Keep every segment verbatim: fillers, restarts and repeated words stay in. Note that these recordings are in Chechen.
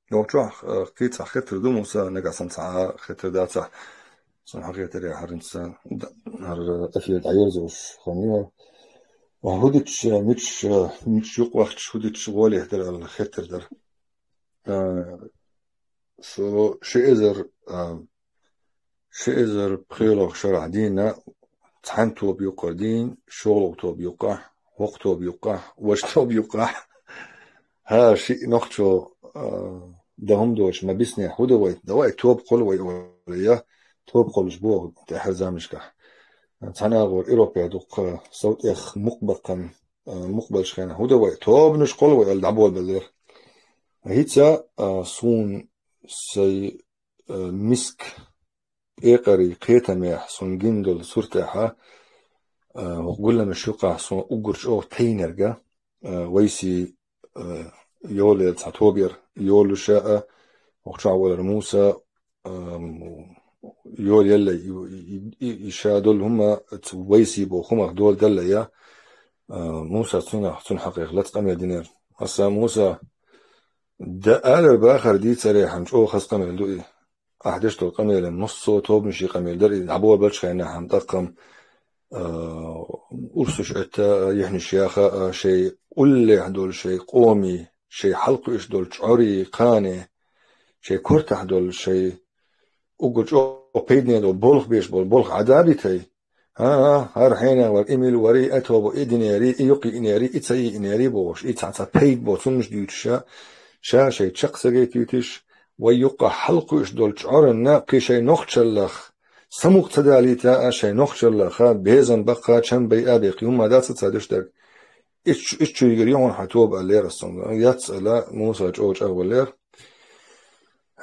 Йолчохь, э, кхин цхьа хетар ду, Муса, нагахь санна цхьа хетар дацахь. Сан хьан хетар я хьаринца, д-, хьар эфир дӀайозуш ханна. ХӀудич, э, мич, э, мич юкъ вахча, хӀудич гӀоле дар аьлла хетар дар. Э, со ши эзар, э, ши эзар пхелагӀа шарахь дийна, цхьан тоба юккъара дийна, шолгӀа тоба юккъахь, вокх тоба юккъахь, важа тоба юккъахь. ХӀара шиъ нохчо, а, дан хӀума доцуш ма биснехь, хӀун дан вай? Давай тоба кхолла вай, олий, я тоба кхоллаш боху тӀаьхьара заманашкахь. Цхьана агӀор Европехь дуккха сов тӀех мукъа баккхана, а, мукъа беллачу хенахь, хӀун дан вай? Тобанаш кхолла вай, аьлла, дӀаболабеллера. ХӀинца, а, суна сайн, а, миска пекъарий кхетамехь, суна гина долу суртехь, а, хӀокху гулламаш юкъахь суна уггар чӀогӀа тайнарг, а, вайсий, а, йолаелла цхьа тоба яра, йолуш а, хӀокху чохь волура Муса, а, йолаелла, и, и, и, и ша долу хӀума, цу вайсий боху хӀумах доладелла я, а, Муса цунах, цунна хьакъехь лаца къамел динера. Аса Муса, дан алар бахар дийцарехьана чӀогӀа хаза къамел ду и. Ахь деш долу къамелан массо а тобанаший къамел дара и дӀаболабеллачу хенахь, амма тӀаккха, а, урсаш Ӏетта, а, яхьнаш яха, а, шайн уллехь долу шайн къомий, шайн хьалакхуьуш долу чӀорий, кхане, шайн кортахь долу шайн уггар чӀогӀа пайдане долу болх беш болу болх Ӏадабитай. ХӀан-хӀа, хӀара хьенех вара и мила варий, а тоба и динерий, и юкъ йиънерий, и ца йиънерий бохуш, и цхьа-цхьа пайда бо цуннаш дуьйцуша, ша шайн чекх ца гайтуьйтуш, вай юккъахь хьалакхуьуш долу чӀоранна кхин шайн нохчаллах самукъа ца далийта а, шайн нохчаллаха безам баккха чам байа а бехк хӀумма дац ца деш дерг. Иш, иш чуьйгара ю хьуна хьан тоба аьллера ас цуьнга. Яц аьлла, Муса чӀогӀа чӀагӀваллера.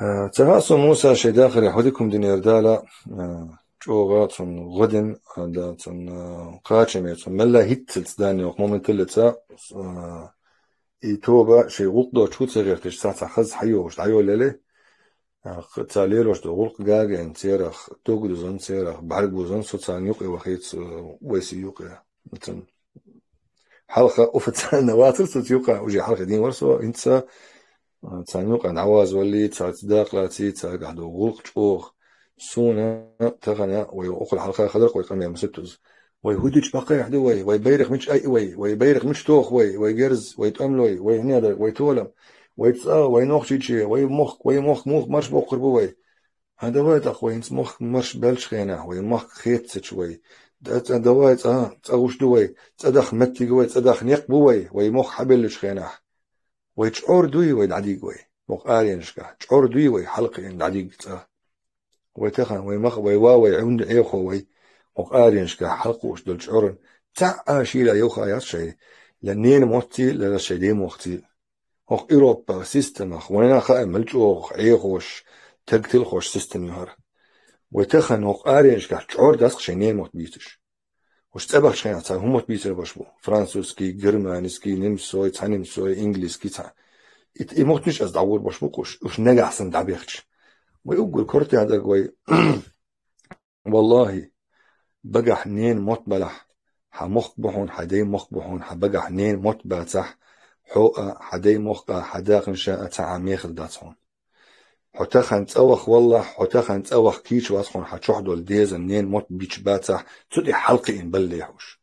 Э, ца хаьа со Муса шайн дахаре хӀун дика хӀума динера Дала, э, чӀогӀа цунна гӀо дина, э, да, цунна, э, кхачаме, цунна мелла хӀитталц дан йоккху моменталлица, э, и тоба шайн гӀуллакх доцуш хӀу ца гӀерташ, цхьа-цхьа хаза хьайогӀуш дӀайолаеле, э, х-, ца лелош ду гӀуллакх гагайна церах, дог дузан церах, бӀаьрг бузан со царна юкъе вахийца, э, вайсий юкъе. Цунна хьалха официально вацара со цу юкъа, уже хьалха дийна вара со, хӀинца, а, царна юкъа дӀавазаваллий, цаьрца дакъалаций, цаьргахь ду гӀуллакх чӀогӀа. Суна тахана вай охула хьалха хадара вай къамел маситтаза. Вай хӀудич баккхайхь ду вай, вай байрах мича айа вай, вай байрах мича тоху вай, вай герз, вай тӀемалой, вай хӀинедар, вай толам, вай цӀа, вай нохчиче, вай мохк, вай мохк муха марш боккхур бу вай? ХӀан, давай тӀаккха вай хӀинца мохк марш баьллачу хенахь, вай мохк хеццачу вай. Да-, цӀа давай цӀа, цӀа гӀуш ду вай, цӀа даха меттиг вай, цӀа даха некъ бу вай, вай мохк хьабеллачу хенахь. Вай чӀор дуй вай дӀадиг вай, мохк аренашкахь. ЧӀор дуй вай хьалакхиъна дӀадиг цӀа. Вай тахан, вай мах, вай ва, вай Ӏунда Ӏехо вай, мохк аренашкахь хьалакхуъуш долу чӀоран. Цхьа а шийла йовха яц шайн, ла ненан мотций, ла шайн ден мохций. ХӀокху Европа системах вайна хаьа мел чӀогӀа Ӏехош, таг тилхош система ю хӀара. Вай тахана хӀокху аренашкахь чӀор дац шайн ненан мотт бийцаш. Уьш цӀа бахча хенахь цхьа хӀун мотт бийцар баш бу? Французский, германский, немцой, цхьа немцой, инглизский, цхьа. И, и моттанаш аса дӀагӀур баш бу уьш, уьш нагахь санна дӀабехча. Вай уггар кортехь дерг вай. Валлахи, багахь ненан мотт балахь, хьан мохк бу хьуна, хьан дайн мохк бу хьуна, хьан багахь ненан мотт бацахь, хьо а, хьан дайн мохк а, хьан дакъанаш а цхьа а мехала дац хьуна. Хьо тахана цӀа ваха валлахь, хьо тахана цӀа ваха кийча вац хьуна, хьан чохь долу дезан ненан мотт бича бацахь, цу тӀе хьалакхиъна баллехь уьш.